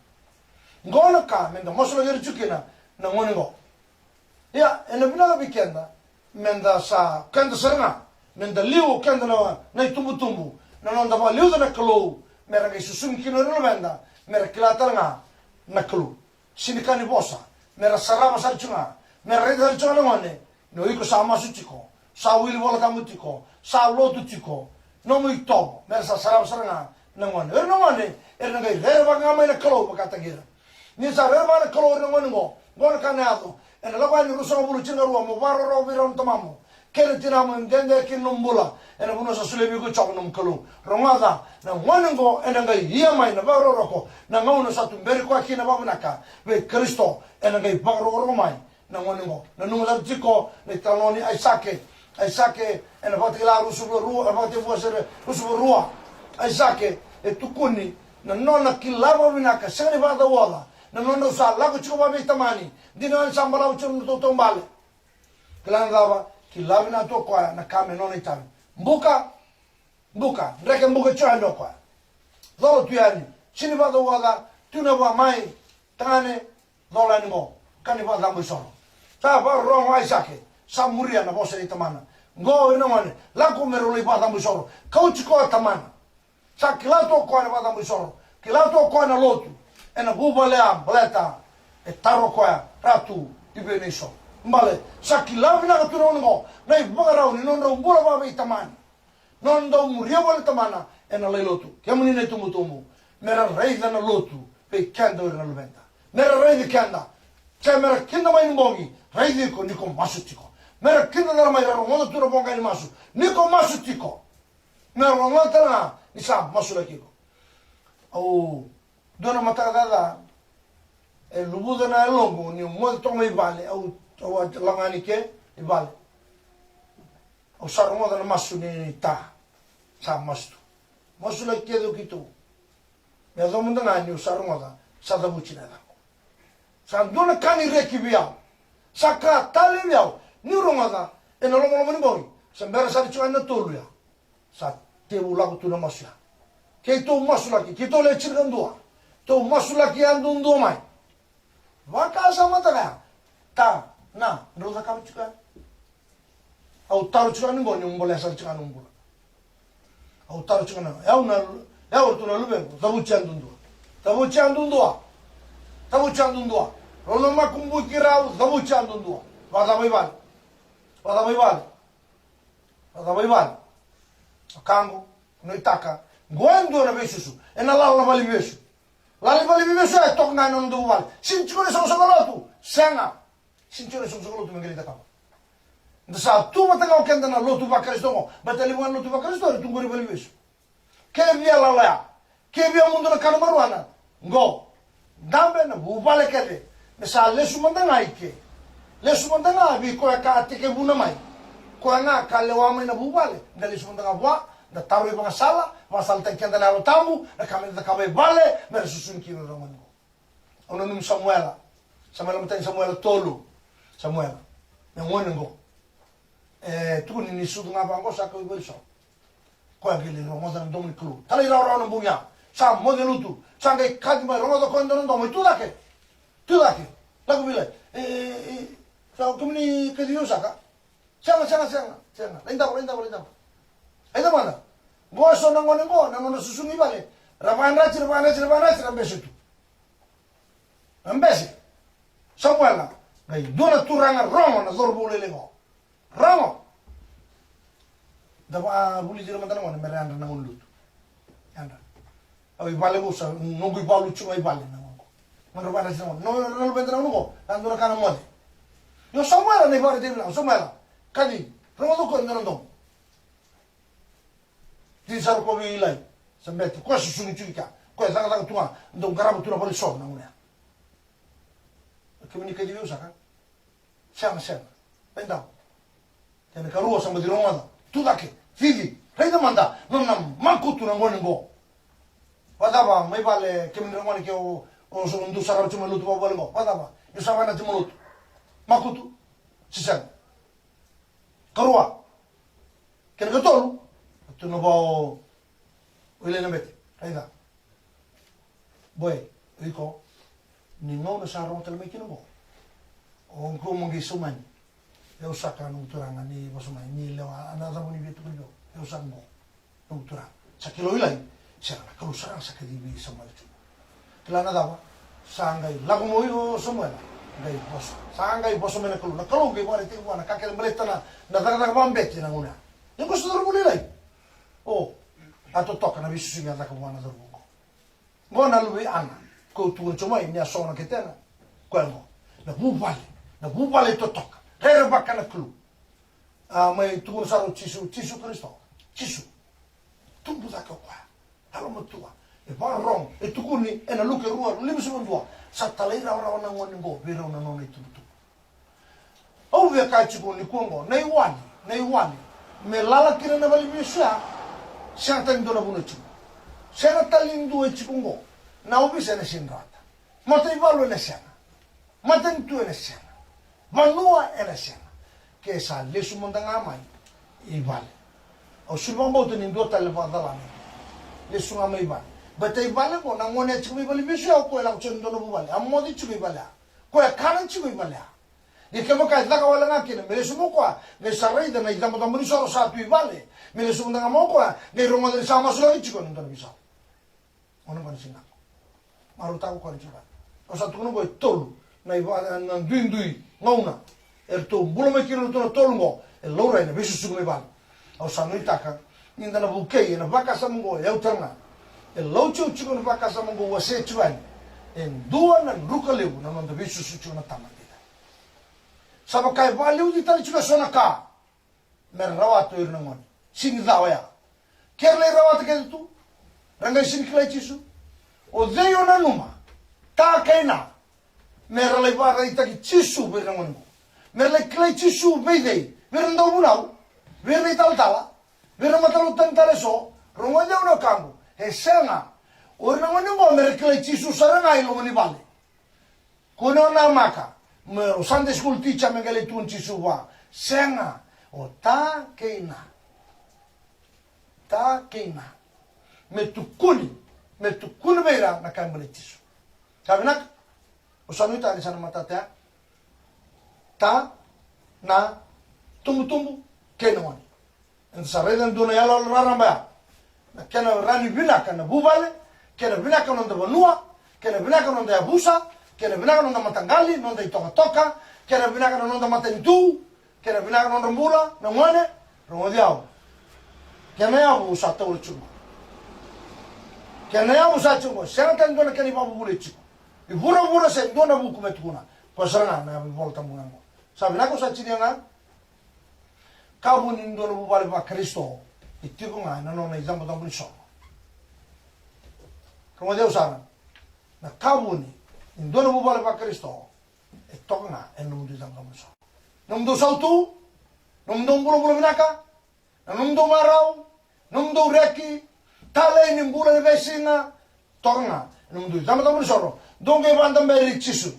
Qo na ka meda masulaki ira tiko kina na gone qo. Ia, ena vinaka vei keda meda sa, keda sara ga, meda liu o keda na, na itubutubu, na noda vakaliuca na Kalou, mera qai susugi kina o ira na luveda mera kila tale ga na Kalou. Sega ni ka ni vosa, mera sarava sara tiko ga, mera raica sara tiko ga na gone ni o iko sa masu tiko, sa wili Vola Tabu tiko, sa lotu tiko. Nomu itovo mera sa sarava sara ga na gone. O ira na gone era na qai rerevaka ga mai na Kalou vakataki ira. Ni sa rerevaka na Kalou o ira na gone qo, qo na ka na yaco. Ena Lako Yani ruasagavulu, tinikarua, mo vakarokoroko vei rau na tamamu kei na tinamu e dede kina nomu bula, ena vanua sa solia vei iko o Jiova na nomu Kalou. Rogoca, na gone qo ena qai ia mai na vakarokoroko, na gauna sa tuberi koya kina vakavinaka vei Karisito, ena qai vakarokoroko mai na gone qo. Nanuma sara tiko na italanoa nei Aisake. Aisake, ena Vakatakila ruasagavulu ka rua, ena Vakatekivu sere ruasagavulu ka rua. Aisake e tukuni na nona kila vakavinaka, sega ni vakacauoca, na nodrau sa lako tiko vakaveitama. Dina ga ni sa balavu tiko na nodratou taubale. Kila na cava? Kila vinaka tu o koya na ka me nona itavi. Buka, buka, dreke buka tiko yani o koya. Cola tu yani, sega ni vakacauoca, tukuna vua, mai, tagane, cola yani qo, ka ni vakacabo isoro. Sa vakarorogo o Aisake, sa muria na vosa nei tamana. Qo ira na gone, lako me rau lai vakacabo isoro. Kauti koya o tamana. Sa kila tu o koya na vakacabo isoro. Kila tu o koya na lotu. Ena vuvale ya baleta e taro o koya, Ratu, i vei na isoro? Bale, sa kila vinaka tu na gone qo na ivakarau ni nodrau bula vakaveitama. Nona dau muria vua na tamana ena lai lotu. Kemuni na itubutubu, mera raica na lotu vei keda o ira na luveda. Mera raici keda. Se mera kida mai ni bogi, raici iko ni ko masu tiko. Mera kida tale mai, ra rogoca tu na voqa ni masu ni ko masu tiko. Mera rogoca tale ga ni sa masulaki iko. Au, dua na mataka caca, e luvuca na yaloqu niu moce toka mai vale, au, au a lako yani ke i vale. Au sa rogoca na masu ni ta. Sa masu tu. Masulaki kece o keitou. Me yacova mada ga niu sa rogoca, sa cavuti na yacaqu. Sa dua na ka ni reki vei au. Sa ka talei vei au. Niu rogoca ena lomaloma ni bogi, sa bera sara tiko yani na tolu ya. Sa tevu lako tu na masu ya. Keitou masulaki, keitou lewe tinikadua. Tou masulaki yadudua mai. Vakasama tale ya. Ta, na, drau cakava tiko yani. Au taro tiko yani qo niu bolea sara tiko yani nomu bula. Au taro tiko yani. E au na, e au tu na luvequ, cavuti yadudua. Cavuti yadudua. Cavuti yadudua. Rau na makubuki rau, cavuti yadudua. Vakacava i vale? Vakacava i vale? Vakacava i vale? Wekaqu, Nuitaka, qo e dua na veisusu. Ena lala na valeniveivesu. Lala ni valeniveivesu e toka ga ena noda vuvale. Sini tiko na isoqosoqo lotu. Sega. Sini tiko na isoqosoqo lotu me qai lai cakava. Da sa tu vata ga o keda na lotu vaKarisito qo. Baleta levu ga na lotu vaKarisito era tu qori valeniveivesu. Ke via lala ya. Ke via mudu na kana marijuana. Qo. Dabe na vuvale kece. Me sa lesu mada ga i ke. Lesu mada ga vei koya ka tekivuna mai. Koya ga ka lewa mai na vuvale. Da lesu mada ga vua. Da taro ivakasala. Vakasalataki keda na Yalo Tabu. Na ka me da cakava i vale. Me ra susu kina na gone qo. Au nanumi Samuela. Samuela, matai ni Samuela tolu. Samuela. Na gone qo. E tukuni ni sucu ga vaqo sa kau i vale so. Koya qai lai rogoca na domo ni Kalou. Talairawarawa na bogi ya. Sa moce lutu. Sa qai kaci mai, rogoca koya e dua na domo. I tu cake. Tu cake. Lako vei lai. E, e, sa kemuni kacivi au saka. Sega, sega, sega, sega. Lai davo, lai davo, lai davo. Lai davo mada. Qo e so na gone qo, na nona susugi i vale. Ra vakayadrati, ra vakayadrati, ra vakayadrati, ra bese tu. Ra bese. Samuela, qai dua na turaga rogo na cauravou lailai qo. Rogo. Da vakavulici ira mada na gone me ra yadra na gone lotu. Yadra. Au i vale qo sa noqu ivalu tiko ga i vale na gone qo. Nodra vakayadrati na gone. No, na luveda na gone qo. Ka dua na ka na moce. Io Samuela na ivakaraitaki vinaka. Samuela. Kaci. Rogoca koya e dua na domo. Tini sara ko vei Ilai. Sa bete. Koya susugi tiko i kea. Koya cakacaka tu ga. Dau qarava tu na vale so na gone ya. Kemuni kacivi au saka. Sega, sega. Lai davo. Kena karua sa baci rogoca. Tu cake. Cici. Raica mada. Nona makutu na gone qo. Vakacava mai vale kemuni ra gone ke o, o so dou sarava tiko mai lotu vakavale qo. Vakacava. Io sa vana tiko mai lotu. Makutu. Se sega. Karua. Kena katolu. Tu na vao. O Ilai na bete. Raica. Boy, o iko, ni gauna sa rogo tale mai kina oqo. O qo mo qai saumani. E au saka noqu turaga ni vasaumani, ni lewa, a na cava ni via tukuni vei au. E au saka oqo, noqu turaga. Sa kila o Ilai, sega na Kalou sara ga sa kacivi Samuela tiko. Kila na cava, sa qai lako mai o Samuela, qai vosa. Sa qai vosa mai na Kalou. Na Kalou qai vakaraitaki vua na ka kece baleta na, na cakacaka vakabete na gauna ya. Ia qo sa cauravou lailai. O, a totoka na veisusu ni a caka vua na cauravou oqo. Qo na luve i Ana, ko tukuna tiko mai ni a sogo na ketena. Koya qo. Na vuvale, na vuvale totoka. Rerevaka na Kalou. A, mai tukuna sara o Jisu, Jisu Karisito. Jisu. Tubu cake o koya. Yalomatua. E vakarorogo. E tukuni ena Luke rua, limasagavulu ka dua. Sa talairawarawa na gone qo vei rau na nona itubutubu. Au via kaya tiko nikua oqo, na iwali, na iwali me lala kina na valeniveivesu ya, sega tale ni dua na vanua tiko. Sega tale ni dua e tiko oqo. Na ovisa ena sega ni rawata. Mataivalu ena sega. Matanitu ena sega. Vanua ena sega. Ke sa lesu mada ga mai i vale. Au sega ni vakabauta ni dua tale na vakacalana. Lesu ga mai i vale. Baleta i vale oqo, na gone e tiko mai valeniveivesu ya, o koya e lako tiko e dua na vuvale. A moce tiko i vale ya. Koya e kana tiko i vale ya. Ia kevaka e caka wale ga kina, me lesu mai o koya, qai sa raica na icabocabo ni soro sa tu i vale. Me lesu mada ga mai o koya, qai rogoca ni sa masulaki tiko ena dua na veisau. Gona qo na siga qo. Marautaka o koya na tiko i vale. Au sa tukuna qo e tolu na iva, na duidui gauna eratou bula mai kina na tolu qo, e laurai na veisusu mai vale. Au sa nuitaka ni da na vukei ena vakasama oqo, e au tale ga. E lauti au tiko na vakasama oqo, au wasea tiko yani. E dua na druka levu na noda veisusu tiko na tamata. Sa vaka e vakaliuci tale tiko eso na ka me ra rawata o ira na gone. Sega ni ca oya. Ke ra lai rawata kece tu, ra qai sega ni kilai Jisu. O cei o nanuma, ta kei na, me ra lai vakaraitaki Jisu vei ira na gone oqo? Me ra lai kilai Jisu vei cei? Vei ira na dauvunau? Vei ira na italatala? Vei ira na matalotu tani tale eso? Rogoci au na wekaqu, e sega. O ira na gone oqo me ra kilai Jisu sara ga i loma ni vale. Kua ni o namaka me o Sunday school teacher me qai lai tukuna Jisu vua. Sega. O ta kei na. Ta kei na. Me tukuni. Me tukuna vei ira na ka e baleti Jisu. Ka vinaka. Au sa nuitaka ni sa na matata ya. Ta, na, tubutubu kei na gone. Eda sa raica e dua na iyaloyalo raraba ya. Na kena rawa ni vinaka na vuvale, kena vinaka na noda vanua, kena vinaka na noda yavusa, kena vinaka na noda mataqali, noda itokatoka, kena vinaka na noda matanitu, kena vinaka na nodra bula na gone. Rogoci au. Kena yavu sa taura tiko. Kena yavu sa tiko. Sega tale dua na kena ivakavuvuli tiko. I vuravura se dua na vuku me tukuna. Ko sara ga na iVola Tabu ga qo. Sa vinaka, au sa tinia ga. Ka vu ni dua na vuvale vaKarisito e tiko ga ena nona icabocabo ni soro. Rogoci au sara. Na ka vu ni dua na vuvale vaKarisito e toka ga ena nomudou icabocabo ni soro. Nomudou sautu, nomudou bulabula vinaka, na nomudou marau, nomudou reki, talei ni bula ni veisiga, toka ga ena nomudou icabocabo ni soro. Dou qai vakadaberi Jisu.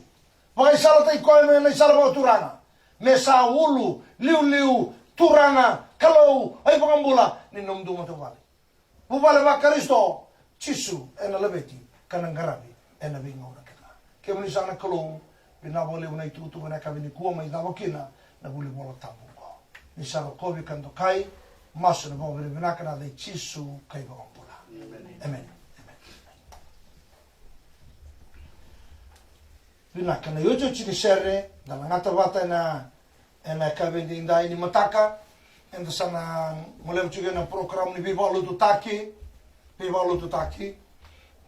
Vakaisalataki koya mai na isala vakaturaga. Me sa ulu, liuliu, Turaga, Kalou, a iVakabula ni nomudou matavuvale. Vuvale vaKarisito, Jisu ena laveti ka na qaravi ena veigauna kece ga. Kemuni saka na Kalou, vinaka vakalevu na itukutuku ena yakavi nikua mai cava kina na vuli Vola Tabu oqo. Ni sa rokovi ka dokai, masu ena vakavinavinaka ena yaca i Jisu ka iVakabula. Emeni. Emeni. Emeni. Vinaka, na iotioti ni sere da lagata vata ena, ena yakavi edaidai ni mataka. Eda sa na goleva tiko ena program ni veivakalotutaki, veivakalotutaki.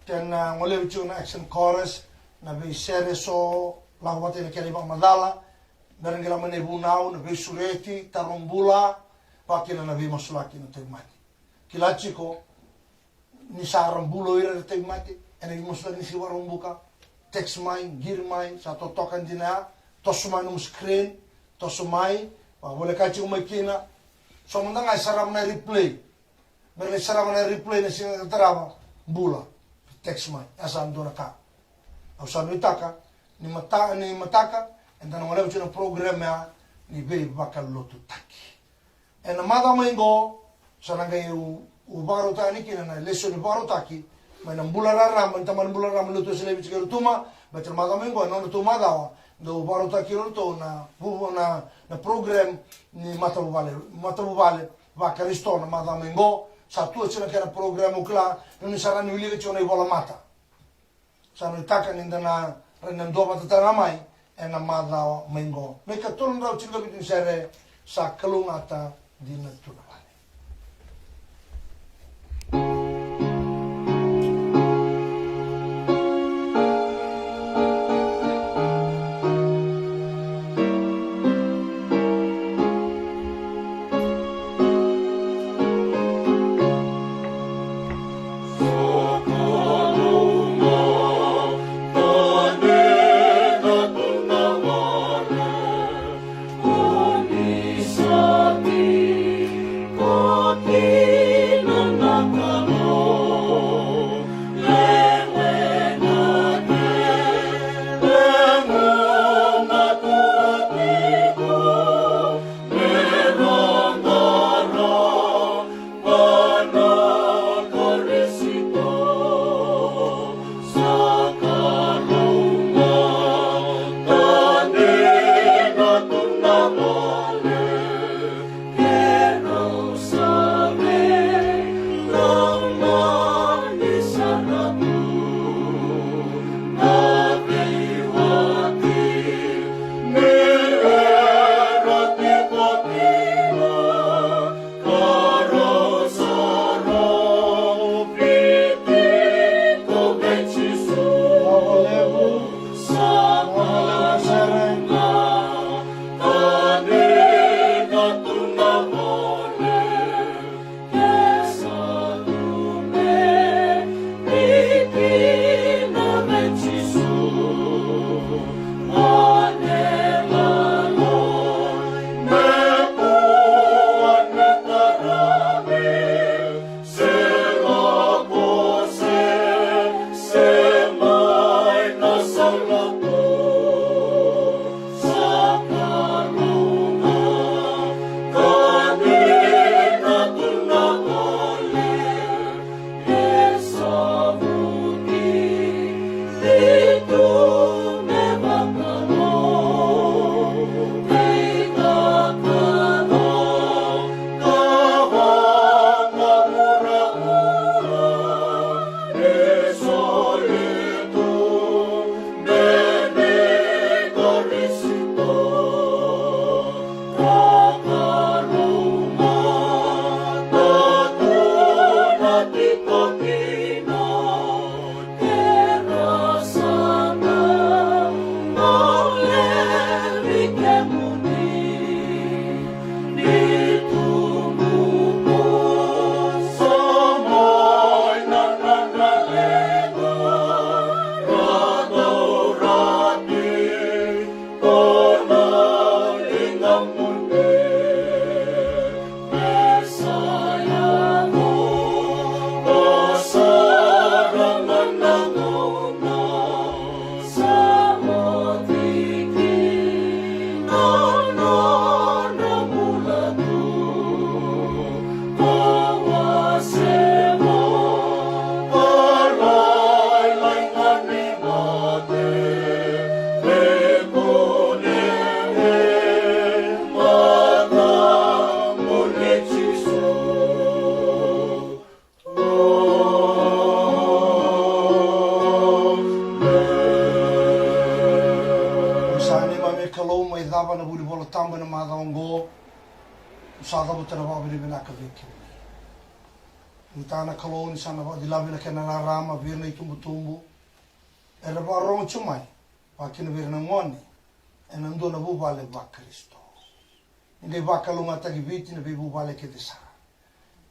Eda na goleva tiko na action chorus, na veisere so lako vata ena kena ivakamacala, me ra qai lako mai na ivunau, na veisureti, taro bula, vakakina na veimasulaki na tauvimate. Kila tiko, ni sa ra bula o ira era tauvimate ena veimasulaki ni siga Vakaraubuka, text mai, qiri mai, sa totoka dina ya, toso mai nomu screen, toso mai, vakavolekati tiko mai kina. So mada ga e sarava na replay. Me ra lai sarava na replay na siga ka tarava, bula, text mai, e sa dua na ka. Au sa nuitaka ni mata-, ni mataka eda na goleva tiko na program ya ni veivakalotutaki. Ena macawa mai qo, sa na qai u, u vakarautaka yani kina na lesoni vakarautaki mai na bula raraba, ni tamani bula raraba, lotu Wesele Viti kei Rotuma. Baleta na macawa mai qo, ena nodratou macawa, dau vakarautaki iratou na vuvu, na, na program ni matavuvale, matavuvale vaKarisito na macawa mai qo. Sa tu oti na kena program, au kila ni o ni sa rawa ni wilika tiko na ivola mata. Sa nuitaka ni da na rawa ni duavata tale ga mai ena macawa mai qo. Na ikatolu na drau tinikavitu ni sere, Sa Kalougata Dina Tu Na Vale. Tabu ena macawa oqo, sa cavuta na vakavinavinaka vei kemuni. Ni ta na Kalou ni sa na vakacilava na kena rarama vei ira na itubutubu era vakarorogo tiko mai, vakakina vei ira na gone ena dua na vuvale vaKarisito. Ni qai vakalougatataki Viti na veivuvale kece sara.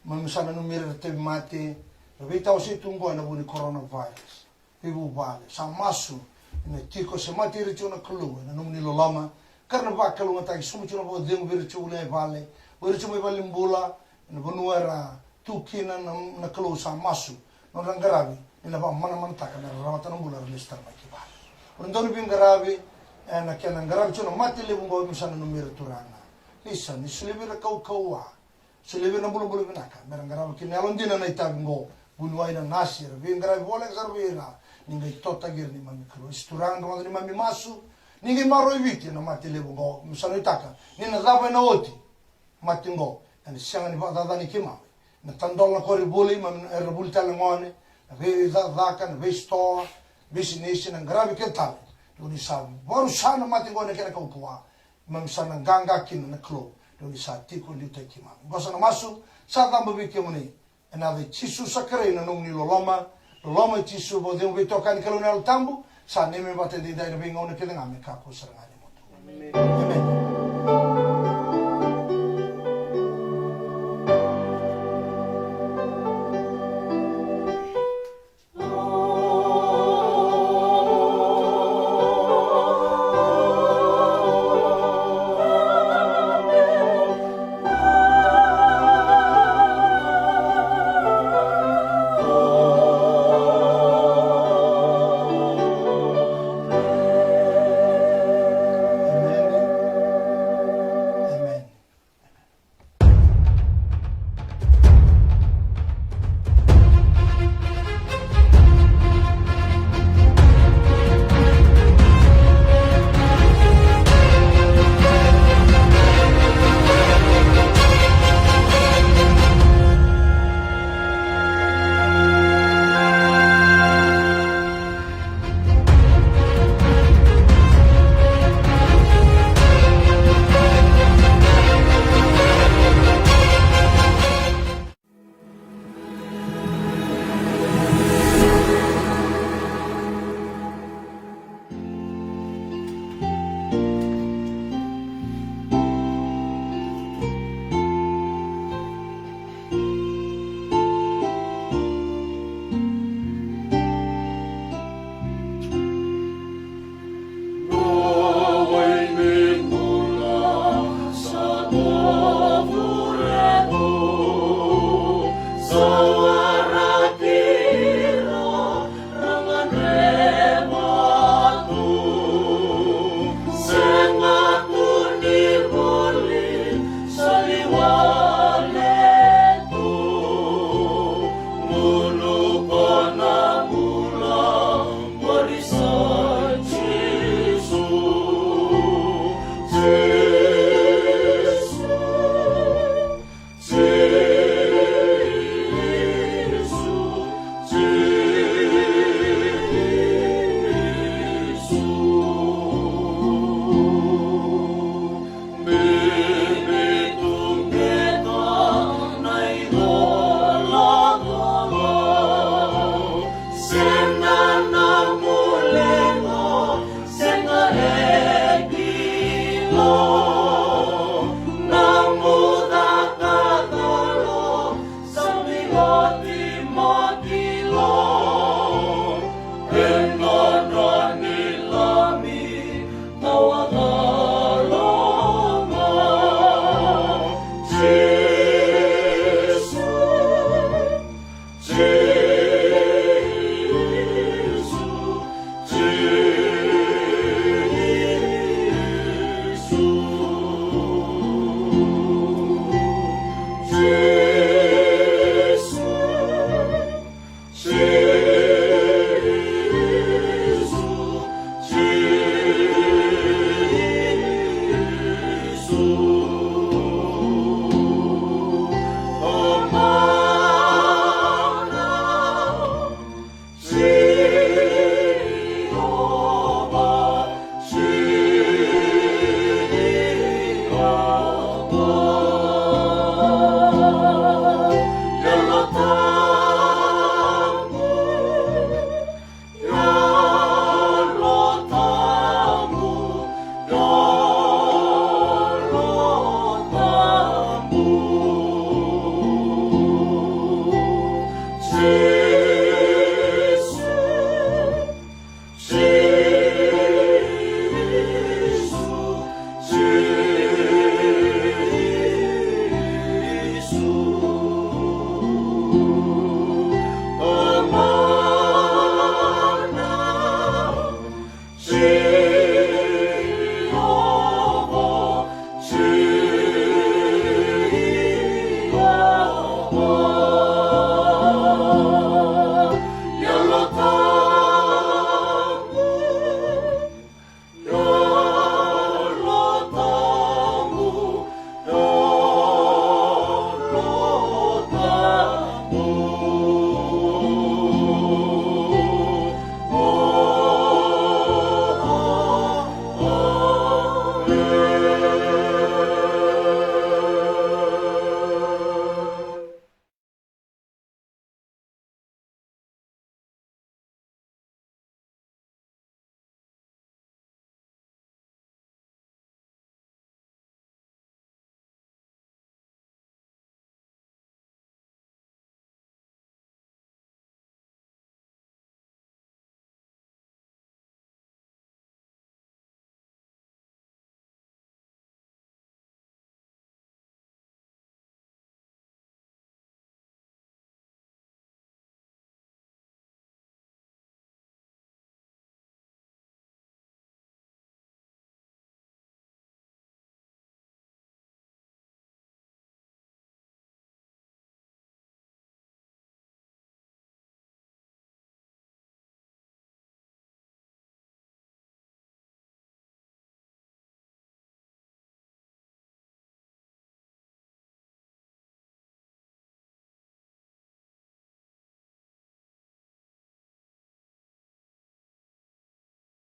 Mami sa nanumi ira era tauvimate, ra veitawasei tu oqo ena vuku ni coronavirus. Veivuvale, sa masu, ena tiko se mate ira tiko na Kalou ena nomuni loloma. Ka ra na vakalougatataki sobu tiko na vakacegu vei ira tiko voli e vale, vei ira tiko mai valenibula, ena vanua era tu kina na, na Kalou sa masu. Nodra qaravi ni na vakamanamanataka me ra rawata na bula ra lesu tale mai ki vale. O na dau ni veiqaravi ena kena qaravi tiko na mate levu oqo, mami sa nanumi ira Turaga. Isa, ni solia vei ira kaukauwa, solia vei ira na bulabula vinaka me ra qarava kina na yalodina na itavi oqo. Vuniwai na nasi era veiqaravi voleka sara vei ira, ni qai totaki ira neimami Kalou. Isa Turaga, rogoca neimami masu. Ni qai maroroi Viti ena mate levu oqo, mami sa nuitaka ni na cava ena oti mate oqo, ena sega ni vakacacani keimami. Na tadola na koronivuli, mami, era vuli tale na gone, na veicakacaka, na veisitoa, bisinisi, na qaravi kece tale. Dou ni sa vakarusa na mate oqo ena kena kaukauwa. Mami sa na qaqa kina na Kalou, dou ni sa tiko liutaki keimami. Oqo sa na masu sa cabo vei kemuni. Ena yaca i Jisu sa kerei na nomuni loloma, loloma i Jisu, vakacegu, veitokani ni Kalou na Yalo Tabu, sa neimami vata edaidai ena veigauna kece ga me kakua sara ga ni mudu. Emeni.